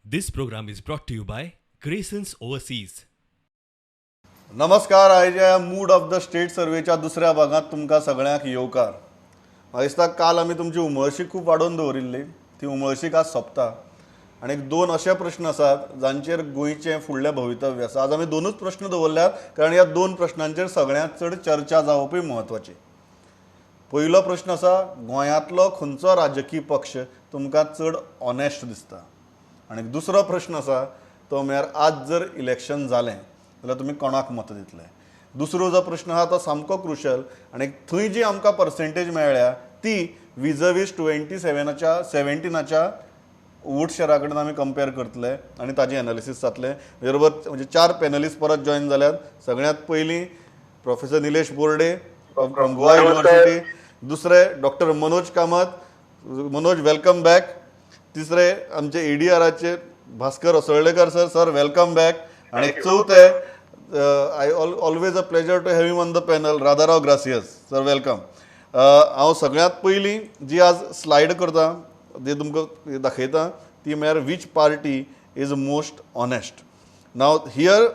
This program is brought to you by Graysons Overseas. नमस्कार. आयच्या mood off the state सर्वेच्या दुसऱ्या भागांत तुमकां सगळ्यांक येवकार. म्हाका दिसता काल आमी तुमची उमळशीक खूब वाडोवन दवरिल्ली. ती उमळशीक आज सोंपता आनी दोन अशे प्रश्न आसात जांचेर गोंयचें फुडलें भवितव्य आसा. आज आमी दोनूच प्रश्न दवरल्यात, कारण ह्या दोन प्रश्नांचेर सगळ्यांत चड चर्चा जावपूय म्हत्वाची. पयलो प्रश्न आसा, गोंयांतलो खंयचो राजकीय पक्ष तुमकां चड ऑनेस्ट दिसता? आनी दुसरो प्रश्न आसा तो म्हळ्यार, आज जर इलेक्शन जालें जाल्यार तुमी कोणाक मत दितले? दुसरो जो प्रश्न आहा तो सामको क्रुशल आनी थंय जी आमकां पर्सेंटेज मेळ्ळ्या ती विजवीज 27आच्या 17आच्या वोट शेरा कडेन आमी कंपेर करतले आनी ताजी एनालिसीस जातलें. बरोबर, म्हणजे चार पॅनलिस्ट परत जॉयन जाल्यात. सगळ्यांत पयलीं professor Nilesh Borde from Goa university, दुसरे doctor Manoj Kamat. Manoj, welcome back. तिसरे आमचे एडीआराचे Bhaskar Asoldekar sir. Sir, welcome back. आणि चवथे, I always a pleasure to have him on the panel, Radharao Gracias sir, welcome. हांव सगळ्यांत पयलीं जी आज स्लायड करता, जी तुमकां दाखयता, ती म्हळ्यार which party is most honest. Now here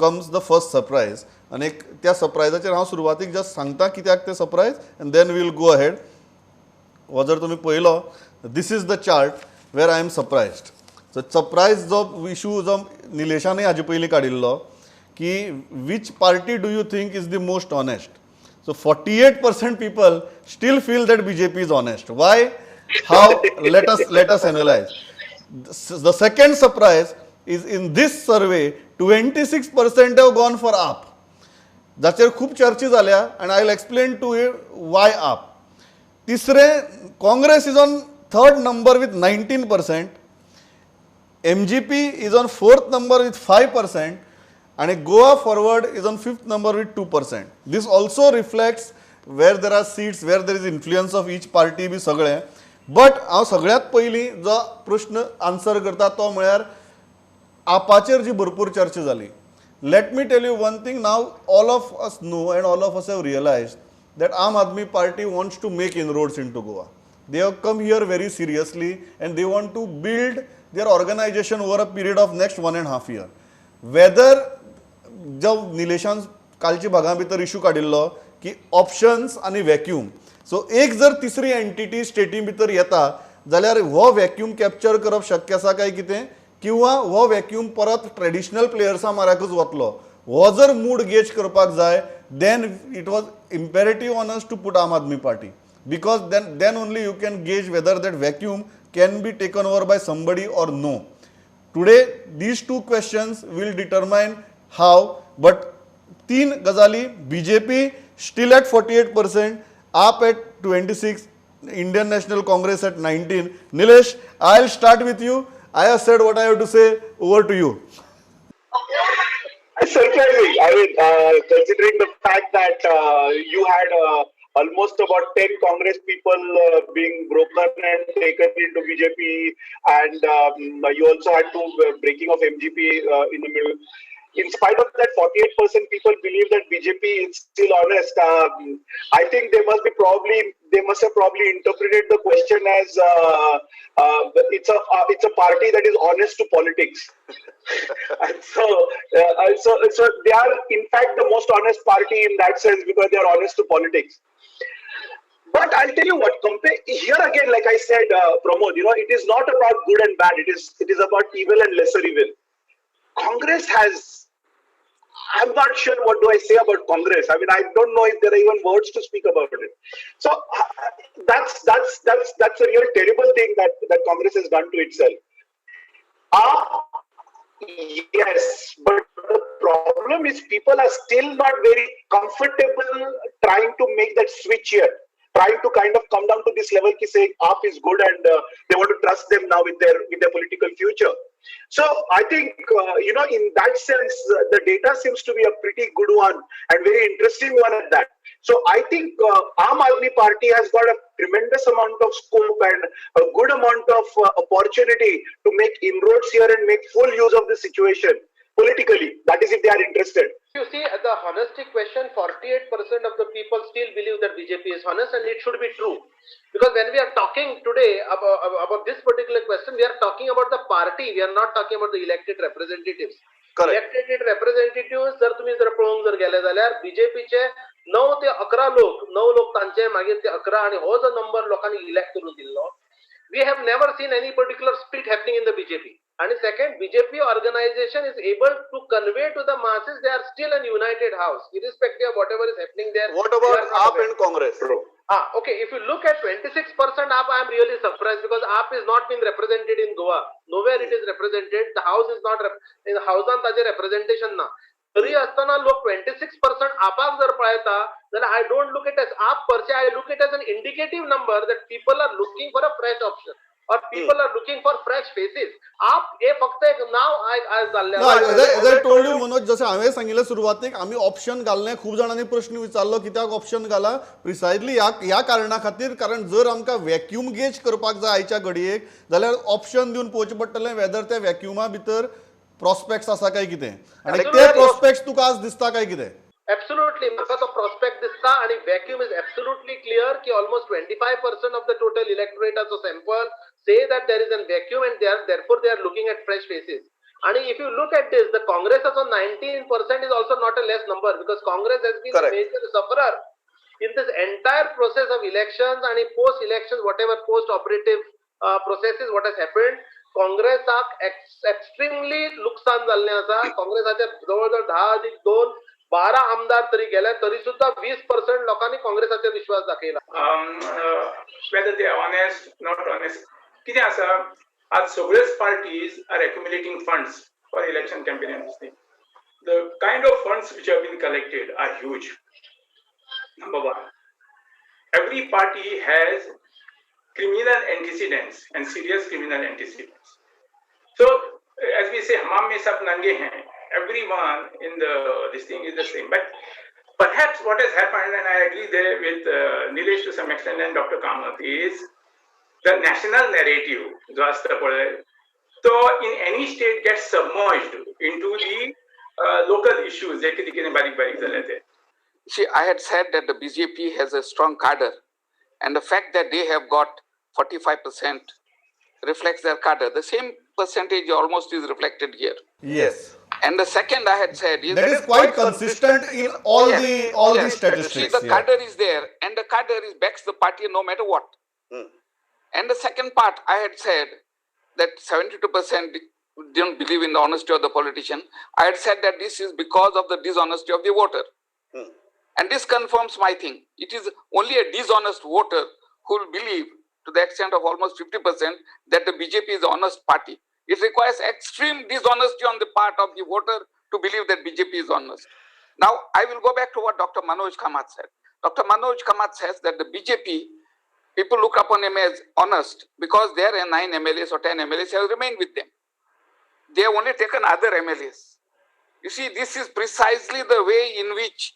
comes the first surprise आनी एक त्या सरप्रायजाचेर हांव सुरवातीक जस्ट सांगता कित्याक तें surprise and then we'll go ahead. हो जर तुमी पळयलो, this is the chart where I am surprised. So surprise जो इशू जो निलेशानय हाजे पयलीं काडिल्लो की which party do you think is the most honest? So 48% people still feel that BJP is honest. Why? How? Let us analyze. The second surprise is, in this survey 26% have gone for AAP, जाचेर खूब चर्चा जाल्या आनी I will explain to you why AAP. तिसरें, Congress is on third number with 19%, MGP is on fourth number with 5% आणि Goa Forward is on fifth number with 2%. This also reflects where there are seats, where there is influence of each party B सगळें. But हांव सगळ्यांत पयलीं जो प्रश्न answer करता तो म्हळ्यार आपाचेर जी भरपूर चर्चा जाली. Let me tell you one thing. Now all of us know and all of us have realized that Aam Aadmi Party wants to make inroads into Goa. They have come here very seriously and they want to build their organization over a period of next 1.5 year. Whether जो निलेशान कालच्या भागा भितर issue काडिल्लो की options आनी vacuum, so एक जर तिसरी एंटिटी स्टेटी भितर येता जाल्यार हो वॅक्यूम कॅप्चर करप शक्य आसा काय कितें, किंवा हो वॅक्यूम परत ट्रेडिशनल प्लेयर्सां माऱ्याकूच वतलो, हो जर मूड गेज करपाक जाय, then it was imperative on us to put Aam Aadmi Party, because then only you can gauge whether that vacuum can be taken over by somebody or no. Today these two questions will determine how. But तीन गजाली: BJP still at 48%, AAP at 26, Indian National Congress at 19. Nilesh, I will start with you. I have said what I have to say. Over to you. It's surprising. I mean, considering the fact that you had almost about 10 Congress people being broken and taken into BJP, and you also had to breaking of MGP in the middle. In spite of that, 48% people believe that BJP is still honest. I think they must have probably interpreted the question as it's a party that is honest to politics. And so they are in fact the most honest party in that sense, because they are honest to politics. But I'll tell you what, compare here again, like I said, Pramod, it is not about good and bad. It is about evil and lesser evil. Congress has, I'm not sure what do I say about Congress. I mean, I don't know if there are even words to speak about it. So that's a real terrible thing that Congress has done to itself. Yes, but the problem is people are still not very comfortable trying to make that switch here, trying to kind of come down to this level, ki saying AAP is good and they want to trust them now with their political future. So I think in that sense the data seems to be a pretty good one and very interesting one at that. So I think Aam Aadmi Party has got a tremendous amount of scope and a good amount of opportunity to make inroads here and make full use of the situation. Politically, that is if they are interested. You see, at the honesty question, 48% of the people still believe that BJP is honest, and it should be true. Because when we are talking today about this particular question, we are talking about the party, we are not talking about the elected representatives. Correct. Elected representative जर तुम्ही जर पळोवंक जर गेले जाल्यार बीजेपीचे 9 ते 11 लोक, 9 लोक तांचे, मागीर ते 11 आणि हो जो नंबर लोकांनी इलेक्ट करून दिल्लो, we have never seen any particular split happening in the BJP. And second, BJP organization is able to convey to the masses they are still an united house, irrespective of whatever is happening there. What We about are not AAP aware. And Congress? Ah, okay. If you look at 26% AAP, I am really surprised because AAP is not being represented in Goa. Nowhere it is represented. The house is not in हाऊसान ताजे representation ना. तरी असताना लोक 26% आपाक जर पळयता जाल्यार I don't look it as AAP per se, I look it as an indicative number that people are looking for a fresh option or people are looking for fresh faces. आप हे फक्त एक नाव आयज जाल्लें ना, आसा. As I told you Manoj, जशें हांवें सांगिल्लें सुरवातीक, आमी ऑप्शन घाललें. खूब जाणांनी प्रश्न विचारलो कित्याक ऑप्शन घाला. प्रिसायजली ह्या कारणा खातीर, कारण जर आमकां वॅक्यूम गेज करपाक जाय आयच्या घडयेक जाल्यार ऑप्शन दिवन पळोवचें पडटलें वेदर त्या वॅक्युमा भितर प्रॉस्पेक्ट्स आसा काय कितें आनी ते प्रॉस्पेक्ट्स तुका आज दिसता काय कितें? एब्सोल्युटली, म्हाका तो प्रॉस्पेक्ट दिसता आणि वॅक्यूम is absolutely clear की almost 25% of the total इलेक्टोरेटाचो sample say that there is an vacuum and they are therefore they are looking at fresh faces. आणि if you look at this, the काँग्रेसाचो 19% is also not a less number because Congress has been Correct. Major sufferer in this entire process of elections आणि post elections, whatever post operative processes what has happened. काँग्रेसाक extremely लुकसान जाल्लें आसा. काँग्रेसाचे जवळ जवळ 10 अधिक 2, 12 आमदार तरी गेले, तरी सुद्धा 20% लोकांनी काँग्रेसाचेर विश्वास दाखयला. Whether they are honest, not honest, कितें आसा, आज सगळ्योच parties are accumulating funds for election campaign and this thing. The kind of funds which have been collected are huge. Number one, every party has criminal antecedents and serious criminal antecedents. So, as we say, हमाम में सब नंगे हैं. Everyone in the this thing is the same. But perhaps what has happened, and I agree there with Nilesh to some extent and Dr. Kamath, is the national narrative जो आसता पळय, तो in any state gets submerged into the local issues जे कितें कितें बारीक बारीक जाले ते. See, I had said that the BJP has a strong cadre, and the fact that they have got 45% reflects their cadre. The same percentage almost is reflected here. Yes. And the second I had said is That is quite consistent in all Yes, the yes. Statistics. See, the cadre is there, and the cadre is backs the party no matter what. And the second part, I had said that 72% don't believe in the honesty of the politician. I had said that this is because of the dishonesty of the voter. And this confirms my thing. It is only a dishonest voter who will believe to the extent of almost 50% that the BJP is an honest party. It requires extreme dishonesty on the part of the voter to believe that BJP is honest. Now, I will go back to what Dr. Manoj Kamath said. Dr. Manoj Kamath says that the BJP, people look upon him as honest because their 9 MLAs or 10 MLAs have remained with them. They have only taken other MLAs. You see, this is precisely the way in which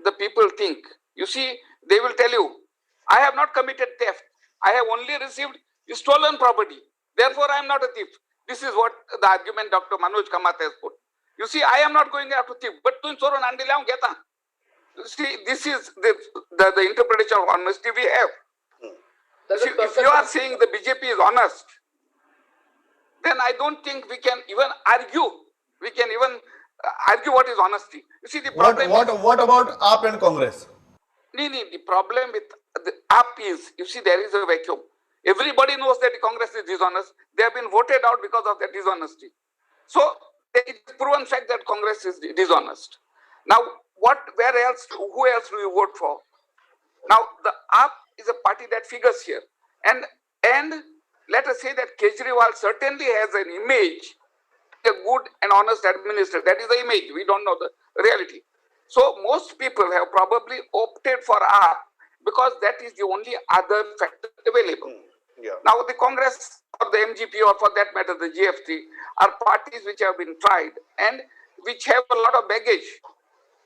the people think. You see, they will tell you, "I have not committed theft. I have only received stolen property. Therefore, I am not a thief." This is what the argument Dr. Manoj Kamath has put. You see, I am not going after thief, but तुवें चोरून हाडिल्लें हांव घेता. You see, this is the interpretation of honesty we have. If you are saying the BJP is honest, then I don't think we can even argue. We can even argue what is honesty. You see, the What problem. What about AAP and Congress? Nee, the problem with the AAP is, you see, there is a vacuum. Everybody knows that the Congress is dishonest. They have been voted out because of their dishonesty. So it is proven fact that Congress is dishonest. Now, what, where else, who else do you vote for? Now, the AAP is a party that figures here. And let us say that Kejriwal certainly has an image, a good and honest administrator. That is the image. We don't know the reality. So most people have probably opted for AAP because that is the only other factor available. Now the Congress or the MGP or for that matter the GFT are parties which have been tried and which have a lot of baggage.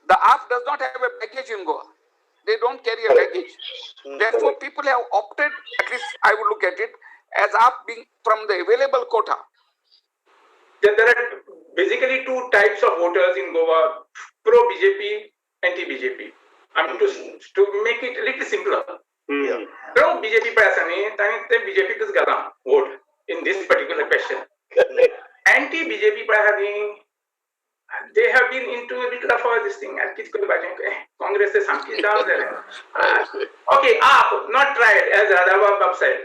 The AAP does not have a baggage in Goa. They don't carry a baggage. Therefore, people have opted, at least I would look at it, as AAP being from the available quota. There are Basically two types of voters in Goa, pro BJP, anti BJP. I mean, to make it little simpler, pro BJP पळय आसा न्ही, तांणी ते बीजेपीकच घाला vote in this particular question. Anti BJP पळय आसा न्ही, they have been into little of this thing. आनी कितें करपाचें, काँग्रेस ते सामकी डावन जाल्या. Okay, AAP not tried, as Radhabab said,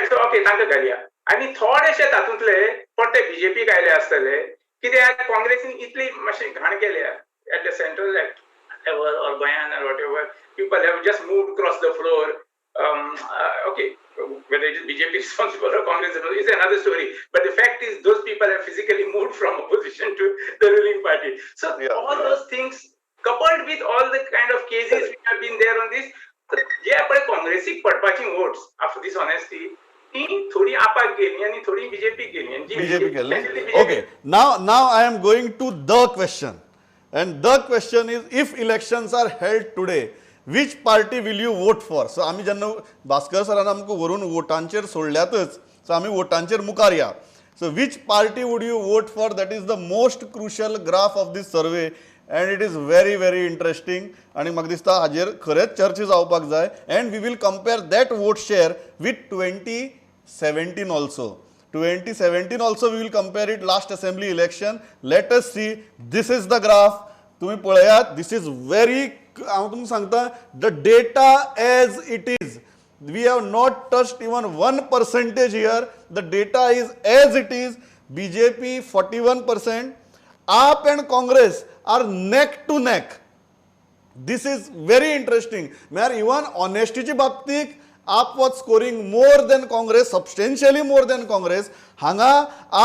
so okay, तांकां घालया. आनी थोडेशे तातूंतले परते बीजेपीक आयले आसतले, कित्याक काँग्रेसीन इतली मातशी घाण केल्या at the central level or गोंयान or whatever, people have just moved across the floor. Okay, whether it is BJP responsible or Congress is another story. But the fact is, those people have physically moved from opposition to the ruling party. So all those things, coupled with all the kind of cases which have been there on this, जे पळय काँग्रेसीक पडपाची votes after दीस honesty, ती थोडी आपाक गेली आनी थोडी बीजेपीक गेली आनी जी बीजेपी केल्ले. BJP. Okay, now I am going to the question, and the question is, if elections are held today, which party will you vote for? So आमी जेन्ना भास्कर सरान आमकां व्हरून वोटांचेर सोडल्यातच, सो आमी वोटांचेर मुखार या. So which party would you vote for? That is the most crucial graph of this survey, and it is very, very interesting. आनी म्हाका दिसता हाजेर खरेंच चर्चा जावपाक जाय, and we will compare that vote share with 2017 also. 2017 also we will compare it, last assembly election. Let us see. This is the graph. तुम्ही पळयात. This is very, हांव तुमकां सांगता, the data as it is. We have not touched even 1 percentage here. The data is as it is. BJP 41%. AAP and Congress are neck to neck. This is very interesting. म्हळ्यार even ऑनेस्टीच्या बाबतीत AAP was scoring more than Congress, substantially more than Congress. हांगा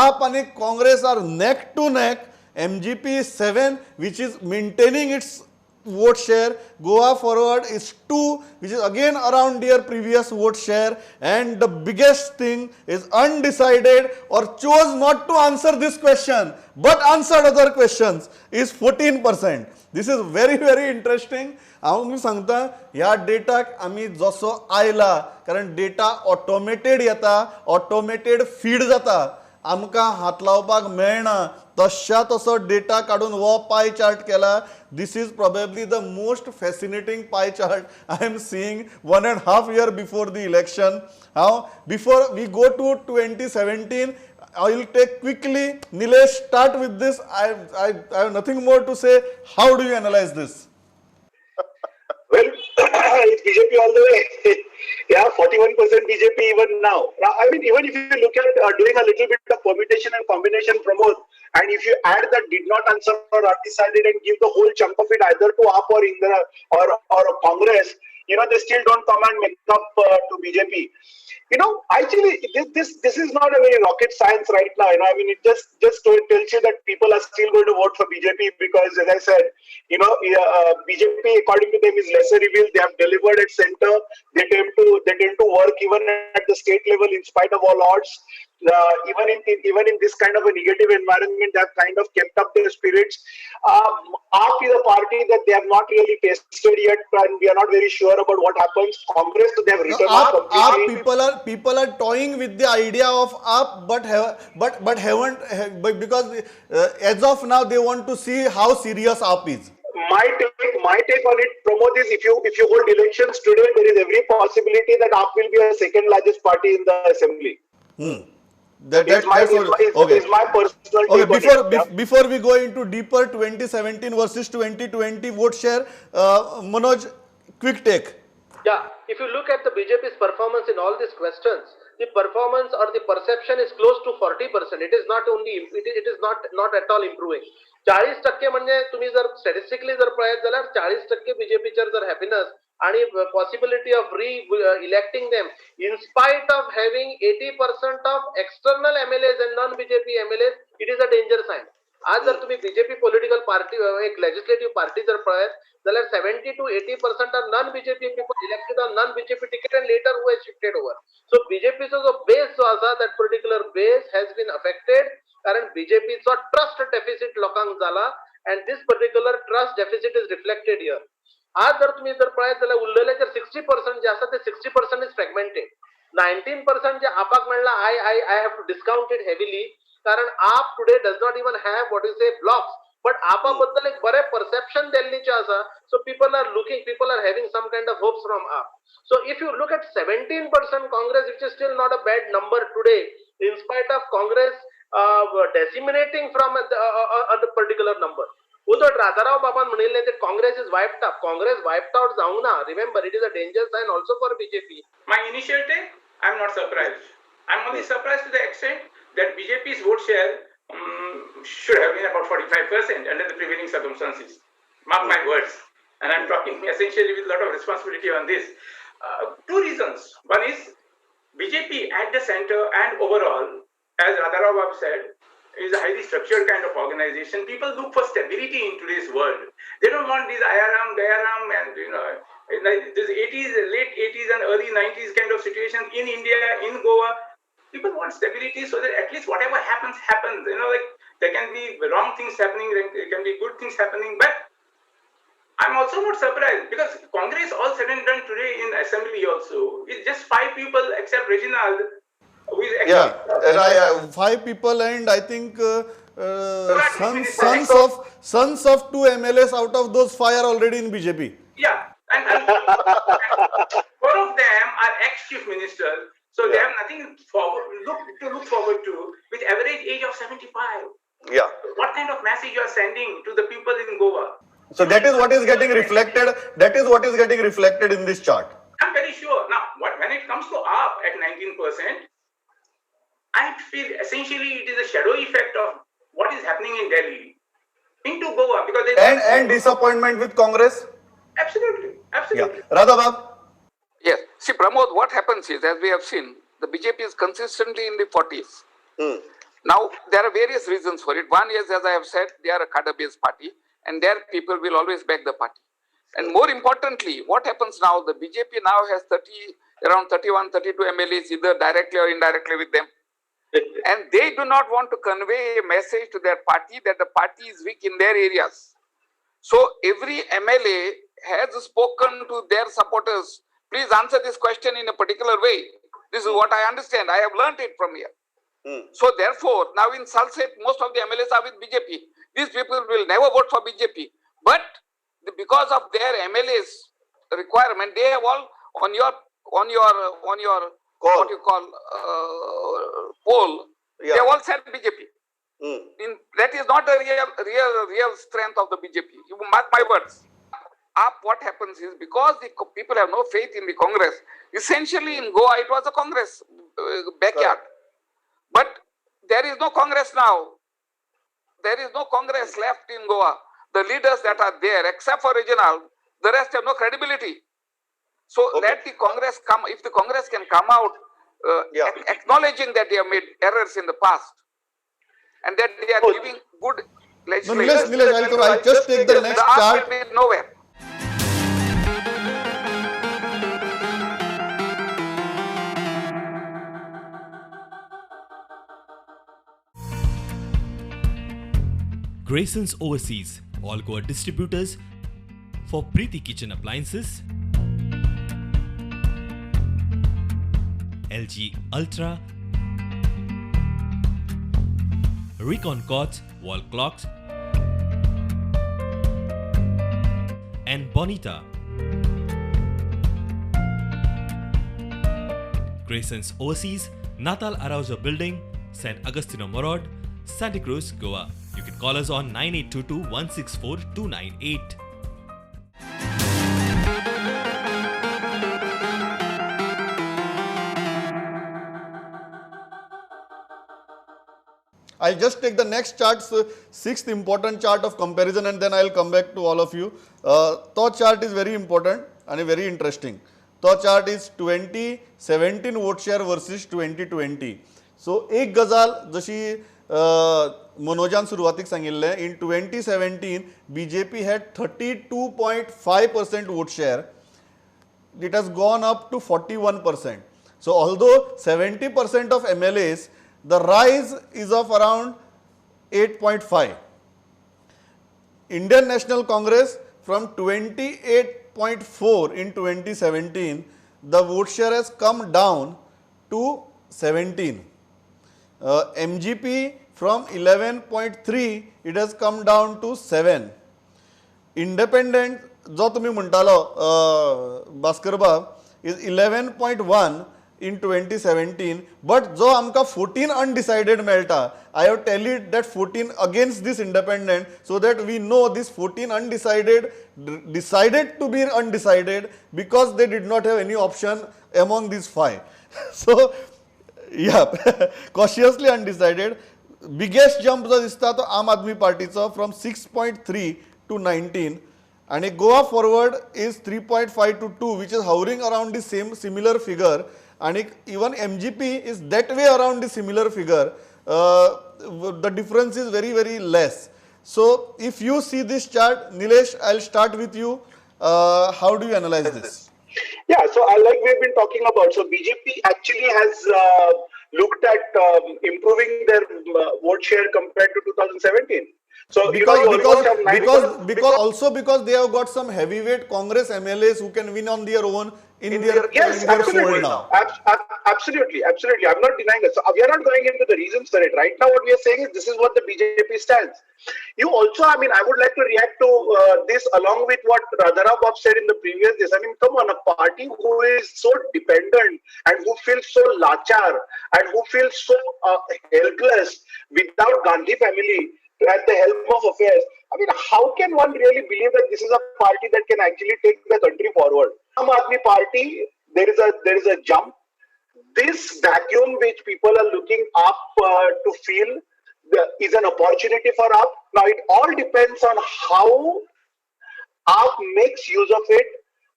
आप आनी Congress are neck to neck. MGP 7, which is maintaining its vote share. Goa Forward is 2, which is again around their previous vote share. And the biggest thing is undecided or chose not to answer this question but answered other questions is 14%. This is very, very interesting. हांव तुमकां सांगता, ह्या डेटाक आमी जसो आयला, कारण data automated येता, ऑटोमेटेड फीड जाता, आमकां हात लावपाक मेळना. तश्या तसो डेटा काडून हो पाय चार्ट केला. This is probably the most fascinating pie chart I am seeing one and half year before the election. हांव, before we go to 2017, I will take quickly Nilesh, start with this. I have nothing more to say. How do you analyze this? Well, it's BJP all the way. Yeah, 41% BJP even now. Now, I mean, even if you look at doing a little bit of permutation and combination, Pramod, and if you add that did not answer or undecided and give the whole chunk of it either to AAP or Indira or Congress, they still don't come and make up to BJP. Actually, this is not a very rocket science right now. I mean, it just tells you that people are still going to vote for BJP because, as I said, BJP according to them is lesser evil. They have delivered at center. They tend to work even at the state level in spite of all odds. Even in this kind of a negative environment, they have kind of kept up their spirits. AAP is a party that they have not really tested yet, and we are not very sure about what happens. Congress, they have written off AAP, AAP completely. People are toying with the idea of AAP, but have but haven't have, but because as of now they want to see how serious AAP is. My take on it, Pramod, is if you hold elections today, there is every possibility that AAP will be a second largest party in the assembly. That's okay. Is my personal Okay, take on before it, yeah. Before we go into deeper 2017 versus 2020 vote share, Manoj, quick take. Yeah, if you look at the BJP's performance in all these questions, the performance or the perception is close to 40%. It is not only, it is not at all improving. चाळीस टक्के म्हणजे तुम्ही जर statistically जर पळयत जाल्यार चाळीस टक्के बीजेपीचेर जर हॅपीनस आणि possibility of re electing them in spite of having 80% of external MLAs and non BJP MLAs, it is a danger sign. आज जर तुम्ही बीजेपी पॉलिटिकल पार्टी, एक लेजिस्लेटिव्ह पार्टी जर पळयत जाल्यार 70 to 80% are non BJP people elected on non BJP ticket and later who has shifted over. So बीजेपीचो जो बेस जो आसा, that particular base has been affected, कारण बीजेपीचो ट्रस्ट डेफिसिट लोकांक जाला and this particular trust deficit is reflected here. आज जर तुम्ही जर पळयत जाल्यार उरलेले जर सिक्स्टी पर्संट जे आसा ते 60% is fragmented. 19% जे आपाक मेळ्ळा, I have to discount it heavily, कारण AAP today does not even have what you say blocks, but आपा बद्दल एक बरें परसेप्शन दिल्लीचें आसा. So people are looking, people are having some kind of hopes from AAP. So if you look at 17% Congress, which is still not a bad number today, in spite of Congress decimating from a particular number. उलट राजाराव बाबान म्हणिल्लें ते Congress is wiped up. Congress wiped out जावंक ना. Remember, it is a danger sign also for BJP. My initial take, I'm not surprised. I'm only surprised to the extent that BJP's vote share should have been about 45% under the prevailing circumstances. Mark my words. And I'm talking essentially with a lot of responsibility on this. Two reasons. One is BJP at the center and overall, as Radharao Bab said, is a highly structured kind of organization. People look for stability in today's world. They don't want these Ayaram, Gayaram, and you know, like this 80s, late 80s and early 90s kind of situation in India, in Goa. People want stability so that at least whatever happens, happens. You know, like there can be wrong things happening, there can be good things happening, but I'm also not surprised because Congress, all said and done today in assembly also, is just 5 people except Reginald. Who is Yeah, and I, 5 people, and I think sons of 2 MLAs out of those 5 are already in BJP. Yeah, and 4 of them are ex-chief ministers, so they have nothing to look forward to, with average age of 75. Yeah. What kind of message you are sending to the people in Goa? So that is what is getting reflected. That is what is getting reflected in this chart. I'm very sure. Now, when it comes to AAP at 19%, I feel essentially it is a shadow effect of what is happening in Delhi into Goa, because and disappointment with Congress. Absolutely, absolutely. Yeah. Radha Bab. Yes. See, Pramod, what happens is, as we have seen, the BJP is consistently in the 40s. Now, there are various reasons for it. One is, as I have said, they are a cadre-based party, and their people will always back the party. And more importantly, what happens now, the BJP now has around 31, 32 MLAs, either directly or indirectly with them. And they do not want to convey a message to their party that the party is weak in their areas. So every MLA has spoken to their supporters, please answer this question in a particular way. This is what I understand. I have learnt it from here. So therefore, now in Salsette, most of the MLAs are with BJP. These people will never vote for BJP. But because of their MLAs requirement, they have all on your call. What you call poll, Yeah. They have all said BJP. That is not a real strength of the BJP. You mark my words. Up, what happens is, because the people have no faith in the Congress, essentially in Goa it was a Congress backyard. Correct. But there is no Congress now. There is no Congress left in Goa. The leaders that are there, except for Reginald, the rest have no credibility. So let the Congress come. If the Congress can come out acknowledging that they have made errors in the past and that they are giving good legislation. No, Nilesh, I'll just take the next chart. The will be nowhere. Graysons Overseas, all Goa distributors for Preeti Kitchen Appliances, LG Ultra, Recon Quartz, Wall Clocks, and Bonita. Graysons Overseas, Natal Araujo Building, St. Agostino Morod, Santa Cruz, Goa. You can call us on 9822 164 298. I'll just take the next chart, sixth important chart of comparison, and then I'll come back to all of you. The chart is very important and very interesting. The chart is 2017 vote share versus 2020. So, एक गजाल जशी मनोजान सुरवातीक सांगिल्लें, in 2017 BJP had 32.5% vote share. It has gone up to 41%. So, although 70% of MLAs, the rise is of around 8.5. Indian National Congress from 28.4 in 2017, the vote share has come down to 17. MGP from 11.3, it has come down to 7. Independent जो तुमी म्हणटालो भास्कर बाब is 11.1 in 2017, but जो आमकां 14 अनडिसायडेड मेळटा, I have tallied that 14 against this independent so that we know this 14 undecided decided to be undecided because they did not have any option among these five. So yeah, cautiously undecided. Biggest jump जो दिसता तो आम Aadmi पार्टीचो, from 6.3 to 19, आणि Goa Forward is 3.5 to 2, which is hovering around the same similar figure, आणि even MGP is that way around the similar figure. The difference is very, very less. So if you see this chart, Nilesh, I start with you. How do you analyze this? Yeah, so like we've been talking about, so BJP actually has looked at improving their vote share compared to 2017. So Because you because almost have nine- because also because they have got some heavyweight Congress MLAs who can win on their own Yes, in their absolutely. fold now. Absolutely, absolutely. I'm not denying that. So we are not going into the reasons for it. Right now, what we are saying is this is what the BJP stands. You also, I mean, I would like to react to this along with what Radharao Bob said in the previous this. I mean, come on, a party who is so dependent and who feels so lachar and who feels so helpless without Gandhi family at the helm of affairs. I mean, how can one really believe that this is a party that can actually take the country forward? Aam Aadmi Party, there is a jump. This vacuum which people are looking up to fill is an opportunity for AAP. Now, it all depends on how AAP makes use of it,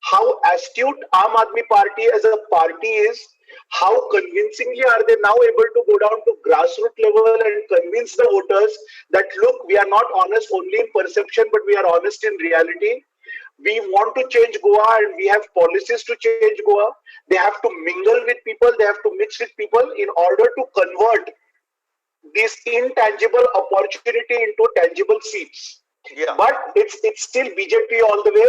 how astute Aam Aadmi Party as a party is, how convincingly are they now able to go down to grassroots level and convince the voters that, look, we are not honest only in perception, but we are honest in reality. We want to change Goa and we have policies to change Goa. They have to mingle with people, they have to mix with people in order to convert this intangible opportunity into tangible seats. But it's still BJP all the way.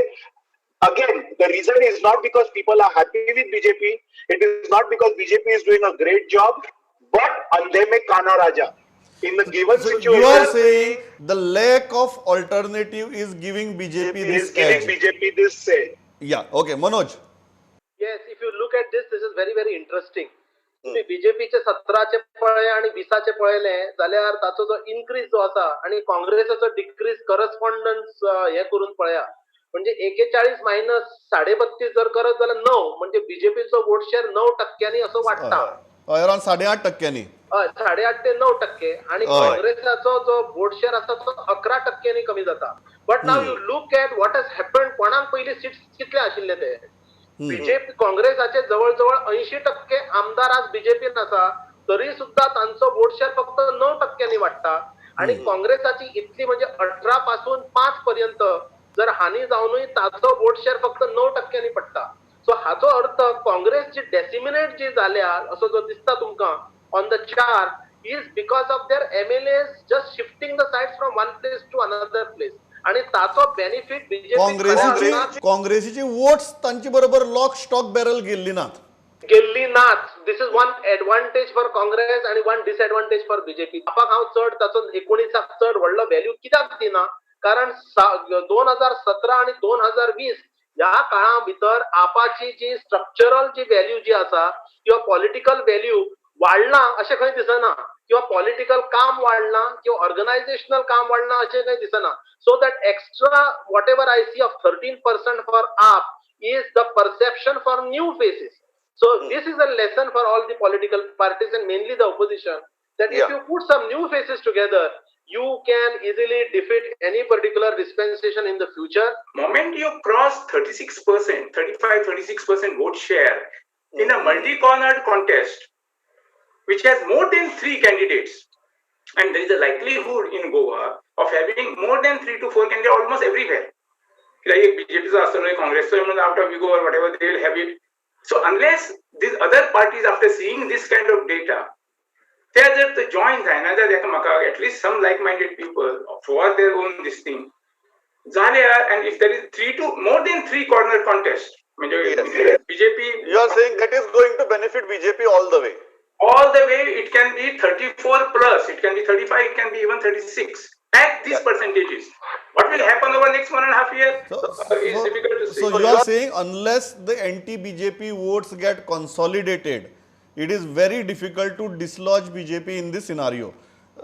Again, the reason is not because people are happy with BJP. It is not because BJP is doing a great job, but andhe mein kana raja. In the given So situation, you are saying the lack of alternative is giving BJP is this giving edge. BJP this say. Yeah. Okay, Manoj. Yes, if you look at this, this is very, very interesting. तुम्ही बीजेपीचे 17चे पळय आणि 20चे पळयले जाल्यार ताचो जो increase जो आसा आणि काँग्रेसाचो डिक्रीज करस्पॉन्डन्स हे करून पळया, म्हणजे 41 मायनस 32.5 जर करत जाल्यार 9, म्हणजे बीजेपीचो वोट शेअर 9 टक्क्यांनी असो वाडटा. अराउंड 8.5 टक्क्यांनी. हय, 8.5 ते 9 टक्के आणि काँग्रेसाचो जो वोट शेअर आसा तो 11 टक्क्यांनी कमी जाता. But now you look at what has happen. कोणाक पयली सीट्स कितले आशिल्ले ते बीजेपी काँग्रेसाचे जवळ जवळ 80% आमदार आज बीजेपीन आसा, तरी सुद्धा तांचो वोट शेअर फक्त 9 टक्क्यांनी वाडटा आणि काँग्रेसाची इतली म्हणजे 18 पासून 5 पर्यंत जर हानी जावनूय ताचो वोट शेअर फक्त 9 टक्क्यांनी पडटा. सो हाचो अर्थ काँग्रेस जी डेसिमिनेट जी जाल्या असो जो दिसता तुमकां on the chart is because of their MLAs just shifting the sides from one place to another place आणि ताचो बेनिफीट बीजेपी काँग्रेसीची काँग्रेसीची वोट्स तांचे बरोबर लॉक स्टॉक बॅरल गेल्ली नात. गेल्ली नात. This is one advantage for Congress आणि वन डिसएडवांटेज फॉर बीजेपी. आपाक हांव चड ताचो 19 चड व्हडलो व्हॅल्यू कित्याक दिना, कारण 2017 आणि 2020 ह्या काळा भितर आपाची जी स्ट्रक्चरल जी व्हॅल्यू जी आसा किंवा पॉलिटिकल व्हॅल्यू वाडला अशें खंय दिसना, किंवा पॉलिटिकल काम वाडलां किंवा ऑर्गनायझेशनल काम वाडलां अशें खंय दिसना. So that extra, whatever I see of 13% for AAP, is the perception for new faces. So this is a lesson for all the political parties and mainly the opposition, that if you put some new faces together, you can easily defeat any particular dispensation in the future. Moment you cross 36%, 35, 36% vote share in a multi-cornered contest, which has more than three candidates, and there is a likelihood in Goa of having more than three to four candidates almost everywhere. कित्याक एक बीजेपीचो आसतलो, एक काँग्रेसचो म्हणून out of ego or whatever they will have it. So unless these other parties, after seeing this kind of data, ते जर ते join जायना जाल्यार एकामेकाक, at least some like minded people for their own this thing जाल्यार, and if there is three to more than three corner contest म्हणजे BJP You are saying that is going to benefit BJP all the way. All the way it can be 34 plus, it can be 35, it can be even 36 at these percentages. What will happen over next 1.5 year is difficult to say. So you are saying unless the anti-BJP votes get consolidated, it is very difficult to dislodge BJP in this scenario.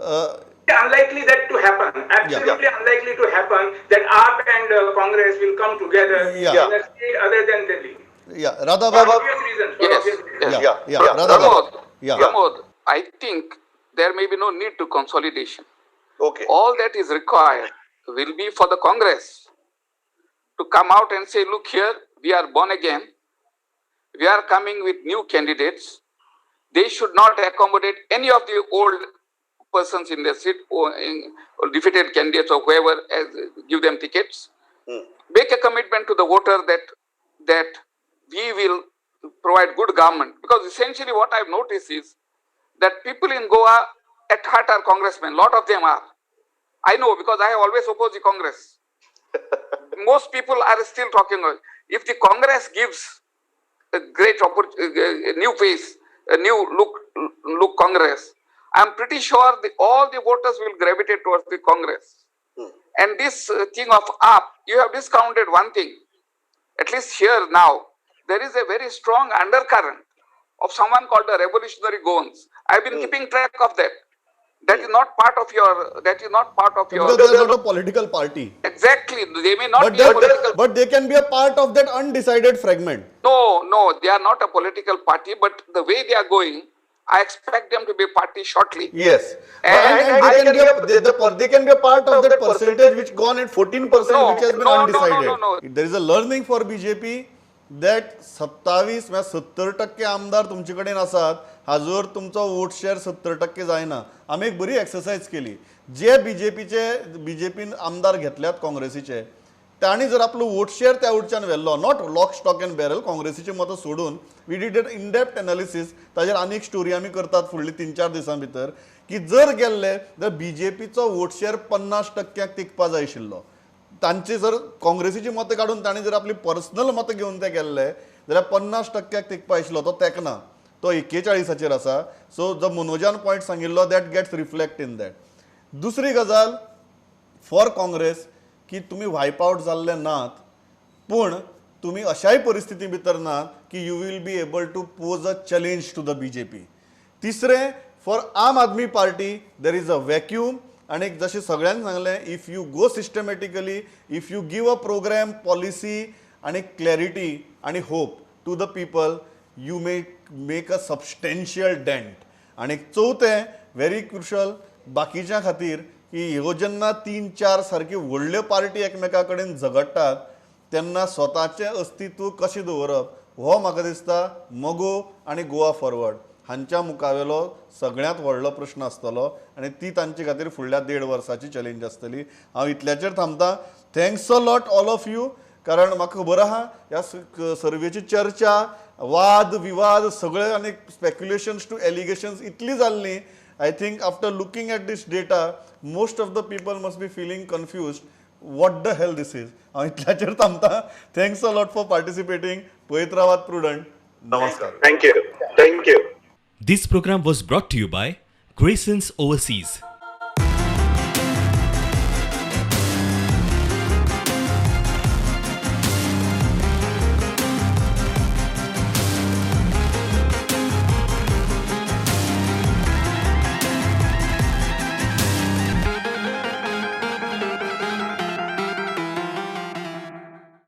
Unlikely that to happen. Absolutely unlikely to happen that AAP and Congress will come together in a state other than Delhi. Yeah, Radha For Baba. obvious reasons. For Yes, obvious reasons. yes. Yeah, yeah, Radha Baba. Pramod, Yeah. Pramod, I think there may be no need to consolidation. Okay. All that is required will be for the Congress to come out and say, look here, we are born again. We are coming with new candidates. They should not accommodate any of the old persons in their seat or defeated candidates or whoever, as, give them tickets. Make a commitment to the voter that we will provide good government. Because essentially what I've noticed is that people in Goa at heart are congressmen. Lot of them are. I know because I have always opposed the Congress. Most people are still talking. If the Congress gives a great a new face, a new look Congress, I'm pretty sure all the voters will gravitate towards the Congress. And this thing of AAP, you have discounted one thing. At least here now, there is a very strong undercurrent of someone called the Revolutionary Goans. I've been keeping track of that. That is not part of your. That is not part of your. Because they are not a political party. Exactly, they may not But be a political. but they can be a part of that undecided fragment. No, they are not a political party. But the way they are going, I expect them to be a party shortly. Yes, And and they can be a part of that percentage which gone at 14% No, which has been no, no, undecided. no, no, no. There is a learning for BJP that 27 म्हळ्यार 70% आमदार तुमचे कडेन आसात, हाजोर तुमचो vote share 70% जायना. आमी एक बरी एक्सरसायज केली, जे बीजेपीन आमदार घेतल्यात काँग्रेसीचे, तांणी जर आपलो वोट शेअर त्या वटच्यान व्हेल्लो, not lock stock and barrel, काँग्रेसीची मतां सोडून we did an in depth analysis. ताजेर आनीक स्टोरी आमी करतात फुडले 3-4 दिसां भितर, की जर गेल्ले जाल्यार बीजेपीचो वोट शेअर 50% तेंकपा जाय आशिल्लो. तांची जर काँग्रेसीची मतां काडून तांणी जर आपली पर्सनल मतां घेवन ते गेल्ले जाल्यार 50% तेंकपा आशिल्लो, तो तेंकना, तो 41 आसा. सो जो मनोजान पॉयंट सांगिल्लो that gets reflect in that. दुसरी गजाल फॉर काँग्रेस की तुमी वायप आवट जाल्ले नात, पूण तुमी अशाय परिस्थिती भितर नात की you will be able to pose a challenge to the BJP. तिसरें for Aam Aadmi Party there is a vacuum. आनी जशें सगळ्यांनी सांगलें, if you go systematically, if you give a programme, policy आनी क्लॅरिटी आनी hope to the people, you may make a substantial dent. आनी चवथें very crucial बाकीच्या खातीर की ह्यो जेन्ना 3-4 सारकी व्हडल्यो पार्टी एकमेका कडेन झगडटात तेन्ना स्वताचें अस्तित्व कशें दवरप हो म्हाका दिसता मगो आनी गोवा फॉरवर्ड हांच्या मुखावेलो सगळ्यांत व्हडलो प्रश्न आसतलो आनी ती तांचे खातीर फुडल्या 1.5 वर्साची चॅलेंज आसतली. हांव इतल्याचेर थांबता. Thanks a lot all of you, कारण म्हाका खबर आहा ह्या सर्वेची चर्चा, वाद विवाद सगळे आनी स्पेक्युलेशन्स टू एलिगेशन्स इतली जाल्ली. I think after looking at this data most of the people must be feeling confused what the hell this is. हांव इतल्याचेर थांबता. Thanks a lot for participating. पळयत रावात प्रुडंट. नमस्कार. Thank you. Thank you. This program was brought to you by Graysons Overseas.